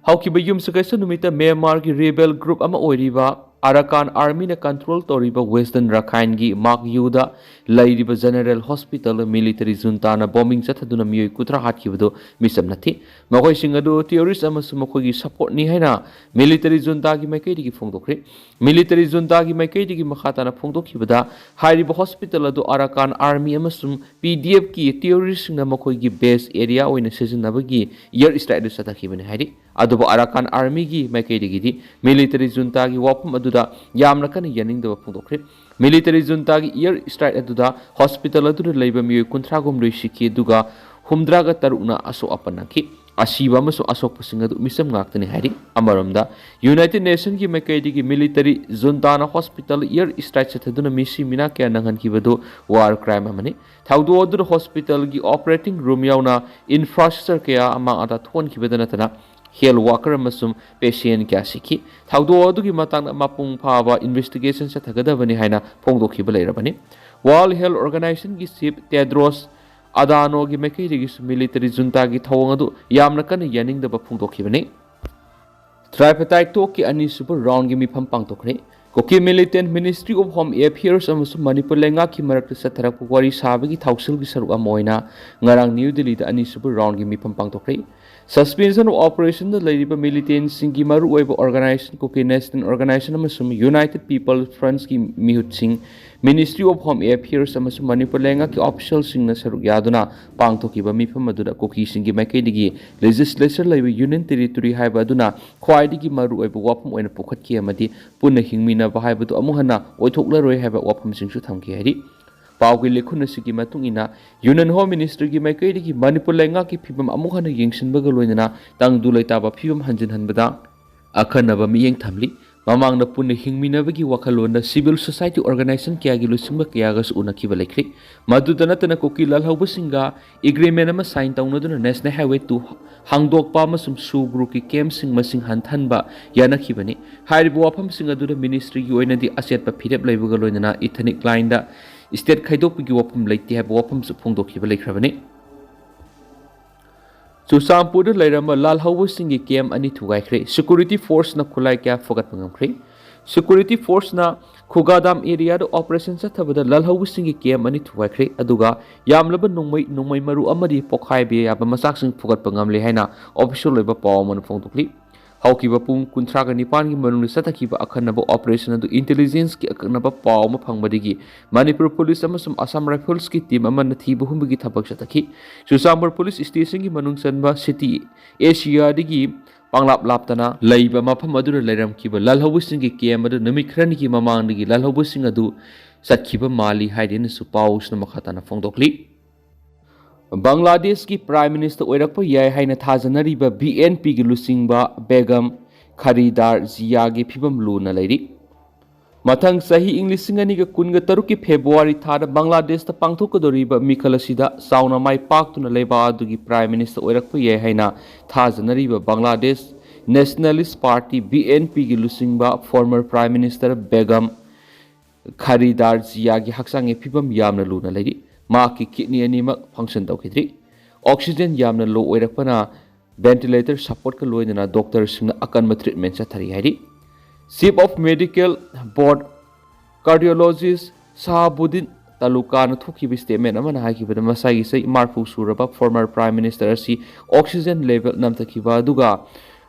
ꯍꯧꯈꯤꯕ ꯌꯨꯝꯁꯀꯩꯁ ꯅꯨꯃꯤꯠꯇ ꯃ꯭ꯌꯥꯟꯃꯥꯔꯒꯤ rebel group ꯑꯃ ꯑꯣꯏꯔꯤꯕ Arakan Armyꯅ control ꯇꯧꯔꯤꯕ Western Rakhineꯒꯤ Mak Yuꯗ ꯂꯩꯔꯤꯕ General Hospital military juntaꯅ bombing ꯆꯠꯊꯗꯨꯅ ꯃꯤꯑꯣꯏ ꯀꯨꯟꯊ꯭ꯔꯥ ꯍꯥꯠꯈꯤꯕꯗꯨ ꯃꯤꯆꯝ ꯅꯠꯇꯦ꯫ ꯃꯈꯣꯏꯁꯤꯡ ꯑꯗꯨ terrorist ꯑꯃꯁꯨꯡ ꯃꯈꯣꯏꯒꯤ supportꯅꯤ ꯍꯥꯏꯅ military juntaꯒꯤ ꯃꯥꯏꯀꯩꯗꯒꯤ ꯐꯣꯡꯗꯣꯛꯈ꯭ꯔꯦ꯫ Military juntaꯒꯤ ꯃꯥꯏꯀꯩꯗꯒꯤ ꯃꯈꯥ ꯇꯥꯅ ꯐꯣꯡꯗꯣꯛꯈꯤꯕꯗ, ꯍꯥꯏꯔꯤꯕ hospital ꯑꯗꯨ Arakan Army ꯑꯃꯁꯨꯡ PDFꯀꯤ terroristꯁꯤꯡꯅ ꯃꯈꯣꯏꯒꯤ base area ꯑꯣꯏꯅ ꯁꯤꯖꯤꯟꯅꯕꯒꯤ air strike ꯑꯗꯨ ꯆꯠꯊꯈꯤꯕꯅꯤ ꯍꯥꯏꯔꯤ꯫ ꯑꯗꯨꯕꯨ Arakan Armyꯒꯤ ꯃꯥꯏꯀꯩꯗꯒꯤꯗꯤ military juntaꯒꯤ ꯋꯥꯐꯝ ꯑꯗꯨꯗ ꯌꯥꯝꯅ ꯀꯟꯅ ꯌꯥꯅꯤꯡꯗꯕ ꯐꯣꯡꯗꯣꯛꯈ꯭ꯔꯦ꯫ Military juntaꯒꯤ air strike ꯑꯗꯨꯗ hospital ꯑꯗꯨꯗ ꯂꯩꯕ ꯃꯤꯑꯣꯏ ꯀꯨꯟꯊ꯭ꯔꯥ ꯍꯨꯝꯗꯣꯏ ꯁꯤꯈꯤ, ꯑꯗꯨꯒ ꯍꯨꯝꯗ꯭ꯔꯥꯒ ꯇꯔꯨꯛꯅ ꯑꯁꯣꯛ ꯑꯄꯟ ꯅꯪꯈꯤ꯫ ꯑꯁꯤꯕ ꯑꯃꯁꯨꯡ ꯑꯁꯣꯛꯄꯁꯤꯡ ꯑꯗꯨ ꯃꯤꯆꯝ ꯉꯥꯛꯇꯅꯤ ꯍꯥꯏꯔꯤ꯫ ꯑꯃꯔꯣꯝꯗ, United Nationꯒꯤ ꯃꯥꯏꯀꯩꯗꯒꯤ military juntaꯅ hospital air strike ꯆꯠꯊꯗꯨꯅ ꯃꯤꯁꯤ ꯃꯤꯅꯥ ꯀꯌꯥ ꯅꯪꯍꯟꯈꯤꯕꯗꯨ war crime ꯑꯃꯅꯤ꯫ ꯊꯧꯗꯣꯛ ꯑꯗꯨꯗ hospitalꯒꯤ operating room ꯌꯥꯎꯅ infrastructure ꯀꯌꯥ ꯑꯃꯥꯡ ꯑꯇꯥ ꯊꯣꯛꯍꯟꯈꯤꯕꯗ ꯅꯠꯇꯅ, health worker ꯑꯃꯁꯨꯡ patient ꯀꯌꯥ ꯁꯤꯈꯤ꯫ ꯊꯧꯗꯣꯛ ꯑꯗꯨꯒꯤ ꯃꯇꯥꯡꯗ ꯃꯄꯨꯡ ꯐꯥꯕ investigation ꯆꯠꯊꯒꯗꯕꯅꯤ ꯍꯥꯏꯅ ꯐꯣꯡꯗꯣꯛꯈꯤꯕ ꯂꯩꯔꯕꯅꯤ꯫ World Health Organizationꯒꯤ chief Tedros Adhanomꯒꯤ ꯃꯥꯏꯀꯩꯗꯒꯤꯁꯨ military juntaꯒꯤ ꯊꯧꯑꯣꯡ ꯑꯗꯨ ꯌꯥꯝꯅ ꯀꯟꯅ ꯌꯥꯅꯤꯡꯗꯕ ꯐꯣꯡꯗꯣꯛꯈꯤꯕꯅꯤ꯫ Tripartite talkꯀꯤ ꯑꯅꯤꯁꯨꯕ roundꯒꯤ ꯃꯤꯐꯝ ꯄꯥꯡꯊꯣꯛꯈ꯭ꯔꯦ꯫ ꯀꯨꯀꯤ ꯃꯤꯂꯤꯇꯦꯟ ꯃꯤꯅꯤꯁꯇ꯭ꯔꯤ ꯑꯣꯐ ꯍꯣꯝ ꯑꯦꯐꯤꯌꯔꯁ ꯑꯃꯁꯨꯡ ꯃꯅꯤꯄꯨꯔ ꯂꯩꯉꯥꯛꯀꯤ ꯃꯔꯛꯇ ꯆꯠꯊꯔꯛꯄ ꯋꯥꯔꯤ ꯁꯥꯕꯒꯤ ꯊꯧꯁꯤꯜꯒꯤ ꯁꯔꯨꯛ ꯑꯃ ꯑꯣꯏꯅ ꯉꯔꯥꯡ ꯅ꯭ꯌꯨ ꯗꯤꯜꯂꯤꯗ ꯑꯅꯤꯁꯨꯕ ꯔꯥꯎꯟꯒꯤ ꯃꯤꯐꯝ ꯄꯥꯡꯊꯣꯛꯈ꯭ꯔꯦ꯫ Suspension of Operationꯗ ꯂꯩꯔꯤꯕ ꯃꯤꯂꯤꯇꯦꯟꯁꯤꯡꯒꯤ ꯃꯔꯨꯑꯣꯏꯕ ꯑꯣꯔꯒꯅꯥꯏꯖꯦꯁꯟ, ꯀꯨꯀꯤ ꯅꯦꯁꯅꯦꯜ ꯑꯣꯔꯒꯅꯥꯏꯖꯦꯁꯟ ꯑꯃꯁꯨꯡ ꯌꯨꯅꯥꯏꯇꯦꯗ ꯄꯤꯄꯜꯁ ꯐ꯭ꯔꯟꯠꯁꯀꯤ ꯃꯤꯍꯨꯠꯁꯤꯡ, ꯃꯤꯅꯤꯁꯇ꯭ꯔꯤ ꯑꯣꯐ ꯍꯣꯝ ꯑꯦꯐꯤꯌꯔꯁ ꯑꯃꯁꯨꯡ ꯃꯅꯤꯄꯨꯔ ꯂꯩꯉꯥꯛꯀꯤ ꯑꯣꯐꯤꯁꯤꯌꯦꯜꯁꯤꯡꯅ ꯁꯔꯨꯛ ꯌꯥꯗꯨꯅ ꯄꯥꯡꯊꯣꯛꯈꯤꯕ ꯃꯤꯐꯝ ꯑꯗꯨꯗ ꯀꯨꯀꯤꯁꯤꯡꯒꯤ ꯃꯥꯏꯀꯩꯗꯒꯤ ꯂꯦꯖꯤꯁꯂꯦꯆꯔ ꯂꯩꯕ ꯌꯨꯅꯤꯌꯟ ꯇꯦꯔꯤꯇꯣꯔꯤ ꯍꯥꯏꯕ ꯑꯗꯨꯅ ꯈ꯭ꯋꯥꯏꯗꯒꯤ ꯃꯔꯨꯑꯣꯏꯕ ꯋꯥꯐꯝ ꯑꯣꯏꯅ ꯄꯨꯈꯠꯈꯤ ꯑꯃꯗꯤ ꯄꯨꯟꯅ ꯍꯤꯡꯃꯤꯟꯅꯕ ꯍꯥꯏꯕꯗꯨ ꯑꯃꯨꯛ ꯍꯟꯅ ꯑꯣꯏꯊꯣꯛꯂꯔꯣꯏ ꯍꯥꯏꯕ ꯋꯥꯐꯝꯁꯤꯡꯁꯨ ꯊꯝꯈꯤ ꯍꯥꯏꯔꯤ꯫ ꯄꯥꯎꯒꯤ ꯂꯤꯈꯨꯟ ꯑꯁꯤꯒꯤ ꯃꯇꯨꯡ ꯏꯟꯅ, ꯌꯨꯅꯤꯌꯟ ꯍꯣꯝ ꯃꯤꯅꯤꯁꯇ꯭ꯔꯤꯒꯤ ꯃꯥꯏꯀꯩꯗꯒꯤ ꯃꯅꯤꯄꯨꯔ ꯂꯩꯉꯥꯛꯀꯤ ꯐꯤꯕꯝ ꯑꯃꯨꯛ ꯍꯟꯅ ꯌꯦꯡꯁꯤꯟꯕꯒ ꯂꯣꯏꯅꯅ ꯇꯪꯗꯨ ꯂꯩꯇꯥꯕ ꯐꯤꯕꯝ ꯍꯟꯖꯤꯟꯍꯟꯕꯗ ꯑꯈꯟꯅꯕ ꯃꯤꯠꯌꯦꯡ ꯊꯝꯂꯤ꯫ ꯃꯃꯥꯡꯗ ꯄꯨꯟꯅ ꯍꯤꯡꯃꯤꯟꯅꯕꯒꯤ ꯋꯥꯈꯜꯂꯣꯟꯗ ꯁꯤꯚꯤꯜ ꯁꯣꯁꯥꯏꯇꯤ ꯑꯣꯔꯒꯅꯥꯏꯖꯦꯁꯟ ꯀꯌꯥꯒꯤ ꯂꯨꯆꯤꯡꯕ ꯀꯌꯥꯒꯁꯨ ꯎꯅꯈꯤꯕ ꯂꯩꯈ꯭ꯔꯦ꯫ ꯃꯗꯨꯗ ꯅꯠꯇꯅ ꯀꯨꯀꯤ ꯂꯥꯜꯍꯧꯕꯁꯤꯡꯒ ꯑꯦꯒ꯭ꯔꯤꯃꯦꯟ ꯑꯃ ꯁꯥꯏꯟ ꯇꯧꯅꯗꯨꯅ ꯅꯦꯁꯅꯦꯜ ꯍꯥꯏꯋꯦ ꯇꯨ ꯍꯥꯡꯗꯣꯛꯄ ꯑꯃꯁꯨꯡ ꯁꯨ ꯒ꯭ꯔꯨꯞꯀꯤ ꯀꯦꯝꯞꯁꯤꯡ ꯃꯁꯤꯡ ꯍꯟꯊꯍꯟꯕ ꯌꯥꯅꯈꯤꯕꯅꯤ꯫ ꯍꯥꯏꯔꯤꯕ ꯋꯥꯐꯝꯁꯤꯡ ꯑꯗꯨꯗ ꯃꯤꯅꯤꯁꯇ꯭ꯔꯤꯒꯤ ꯑꯣꯏꯅꯗꯤ ꯑꯆꯦꯠꯄ ꯐꯤꯔꯦꯞ ꯂꯩꯕꯒ ꯂꯣꯏꯅꯅ ꯏꯊꯅꯤꯛ ꯂꯥꯏꯟꯗ ꯁ꯭ꯇꯦꯠ ꯈꯥꯏꯗꯣꯛꯄꯒꯤ ꯋꯥꯐꯝ ꯂꯩꯇꯦ ꯍꯥꯏꯕ ꯋꯥꯐꯝꯁꯨ ꯐꯣꯡꯗꯣꯛꯈꯤꯕ ꯂꯩꯈ꯭ꯔꯕꯅꯤ꯫ ꯆꯨꯔꯆꯥꯟꯄꯨꯔꯗ ꯂꯩꯔꯝꯕ ꯂꯥꯜꯍꯧꯕꯁꯤꯡꯒꯤ ꯀꯦꯝꯞ ꯑꯅꯤ ꯊꯨꯒꯥꯏꯈ꯭ꯔꯦ꯫ ꯁꯦꯀ꯭ꯌꯨꯔꯤꯇꯤ ꯐꯣꯔꯁꯅ ꯈꯨꯠꯂꯥꯏ ꯀꯌꯥ ꯐꯒꯠꯄ ꯉꯝꯈ꯭ꯔꯦ꯫ ꯁꯦꯀ꯭ꯌꯨꯔꯤꯇꯤ ꯐꯣꯔꯁꯅ ꯈꯨꯒꯥꯗꯥꯝ ꯑꯦꯔꯤꯌꯥꯗ ꯑꯣꯄꯔꯦꯁꯟ ꯆꯠꯊꯕꯗ ꯂꯥꯜꯍꯧꯕꯁꯤꯡꯒꯤ ꯀꯦꯝꯞ ꯑꯅꯤ ꯊꯨꯒꯥꯏꯈ꯭ꯔꯦ꯫ ꯑꯗꯨꯒ ꯌꯥꯝꯂꯕ ꯅꯣꯡꯃꯩ, ꯅꯣꯡꯃꯩ ꯃꯔꯨ ꯑꯃꯗꯤ ꯄꯣꯈꯥꯏꯕ ꯌꯥꯕ ꯃꯆꯥꯛꯁꯤꯡ ꯐꯨꯒꯠꯄ ꯉꯝꯂꯦ ꯍꯥꯏꯅ ꯑꯣꯐꯤꯁꯤꯌꯦꯜ ꯑꯣꯏꯕ ꯄꯥꯎ ꯑꯃꯅ ꯐꯣꯡꯗꯣꯛꯂꯤ꯫ ꯍꯧꯈꯤꯕ ꯄꯨꯡ ꯀꯨꯟꯊ꯭ꯔꯥꯒ ꯅꯤꯄꯥꯟꯒꯤ ꯃꯅꯨꯡꯗ ꯆꯠꯊꯈꯤꯕ ꯑꯈꯟꯅꯕ ꯑꯣꯄꯔꯦꯁꯟ ꯑꯗꯨ ꯏꯟꯇꯦꯂꯤꯖꯦꯟꯁꯀꯤ ꯑꯀꯛꯅꯕ ꯄꯥꯎ ꯑꯃ ꯐꯪꯕꯗꯒꯤ ꯃꯅꯤꯄꯨꯔ ꯄꯨꯂꯤꯁ ꯑꯃꯁꯨꯡ ꯑꯁꯥꯝ ꯔꯥꯏꯐꯜꯁꯀꯤ ꯇꯤꯝ ꯑꯃꯅ ꯊꯤꯕ ꯍꯨꯝꯕꯒꯤ ꯊꯕꯛ ꯆꯠꯊꯈꯤ꯫ ꯆꯨꯔꯆꯥꯟꯄꯨꯔ ꯄꯨꯂꯤꯁ ꯁ꯭ꯇꯦꯁꯟꯒꯤ ꯃꯅꯨꯡ ꯆꯟꯕ ꯁꯤꯇꯤ ꯑꯦꯁꯤꯌꯥꯗꯒꯤ ꯄꯥꯡꯂꯥꯞ ꯂꯥꯞꯇꯅ ꯂꯩꯕ ꯃꯐꯝ ꯑꯗꯨꯗ ꯂꯩꯔꯝꯈꯤꯕ ꯂꯥꯜꯍꯧꯕꯁꯤꯡꯒꯤ ꯀꯦꯝꯞ ꯑꯗꯨ ꯅꯨꯃꯤꯠ ꯈꯔꯅꯤꯒꯤ ꯃꯃꯥꯡꯗꯒꯤ ꯂꯥꯜꯍꯧꯕꯁꯤꯡ ꯑꯗꯨ ꯆꯠꯈꯤꯕ ꯃꯥꯜꯂꯤ ꯍꯥꯏꯗꯨꯅꯁꯨ ꯄꯥꯎꯁꯤꯅ ꯃꯈꯥ ꯇꯥꯅ ꯐꯣꯡꯗꯣꯛꯂꯤ꯫ ꯕꯪꯒ꯭ꯂꯥꯗꯦꯁꯀꯤ ꯄ꯭ꯔꯥꯏꯝ ꯃꯤꯅꯤꯁꯇꯔ ꯑꯣꯏꯔꯛꯄ ꯌꯥꯏ ꯍꯥꯏꯅ ꯊꯥꯖꯅꯔꯤꯕ ꯕꯤ ꯑꯦꯟ ꯄꯤꯒꯤ ꯂꯨꯆꯤꯡꯕ ꯕꯦꯒꯝ ꯈꯔꯤꯗꯥꯔ ꯖꯤꯌꯥꯒꯤ ꯐꯤꯕꯝ ꯂꯨꯅ ꯂꯩꯔꯤ꯫ ꯃꯊꯪ ꯆꯍꯤ ꯏꯪ ꯂꯤꯁꯤꯡ ꯑꯅꯤꯒ ꯀꯨꯟꯒ ꯇꯔꯨꯛꯀꯤ ꯐꯦꯕ꯭ꯔꯨꯋꯥꯔꯤ ꯊꯥꯗ ꯕꯪꯒ꯭ꯂꯥꯗꯦꯁꯇ ꯄꯥꯡꯊꯣꯛꯀꯗꯧꯔꯤꯕ ꯃꯤꯈꯜ ꯑꯁꯤꯗ ꯆꯥꯎꯅ ꯃꯥꯏ ꯄꯥꯛꯇꯨꯅ ꯂꯩꯕꯥꯛ ꯑꯗꯨꯒꯤ ꯄ꯭ꯔꯥꯏꯝ ꯃꯤꯅꯤꯁꯇꯔ ꯑꯣꯏꯔꯛꯄ ꯌꯥꯏ ꯍꯥꯏꯅ ꯊꯥꯖꯅꯔꯤꯕ Bangladesh nationalist party, B N ꯄꯤꯒꯤ ꯂꯨꯆꯤꯡꯕ former prime minister Begum Khaleda ꯖꯤꯌꯥꯒꯤ ꯍꯛꯆꯥꯡꯒꯤ ꯐꯤꯕꯝ ꯌꯥꯝꯅ ꯂꯨꯅ ꯂꯩꯔꯤ꯫ ꯃꯍꯥꯛꯀꯤ ꯀꯤꯗꯅꯤ ꯑꯅꯤꯃꯛ ꯐꯪꯁꯟ ꯇꯧꯈꯤꯗ꯭ꯔꯤ꯫ ꯑꯣꯛꯁꯤꯖꯦꯟ ꯌꯥꯝꯅ ꯂꯣ ꯑꯣꯏꯔꯛꯄꯅ ꯚꯦꯟꯇꯤꯂꯦꯇꯔ ꯁꯄꯣꯔꯠꯀ ꯂꯣꯏꯅꯅ ꯗꯣꯛꯇꯔꯁꯤꯡꯅ ꯑꯀꯟꯕ ꯇ꯭ꯔꯤꯠꯃꯦꯟ ꯆꯠꯊꯔꯤ ꯍꯥꯏꯔꯤ꯫ Chief of Medical Board Cardiologist Shahabuddin Talukaꯅ ꯊꯣꯛꯈꯤꯕ statement ꯑꯃꯅ ꯍꯥꯏꯈꯤꯕꯗ, ꯃꯁꯥꯒꯤ ꯆꯍꯤ ꯃꯔꯤꯐꯨ ꯁꯨꯔꯕ former Prime Minister ꯑꯁꯤ oxygen level ꯅꯝꯊꯈꯤꯕ ꯑꯗꯨꯒ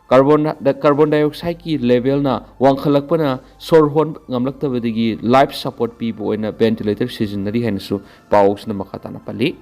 carbon, carbon dioxideꯀꯤ levelꯅ ꯋꯥꯡꯈꯠꯂꯛꯄꯅ ꯁꯣꯔ ꯍꯣꯟꯕ ꯉꯝꯂꯛꯇꯕꯗꯒꯤ life support ꯄꯤꯕ ꯑꯣꯏꯅ ventilator ꯁꯤꯖꯤꯟꯅꯔꯤ ꯍꯥꯏꯅꯁꯨ ꯄꯥꯎꯁꯤꯅ ꯃꯈꯥ ꯇꯥꯅ ꯄꯜꯂꯤ꯫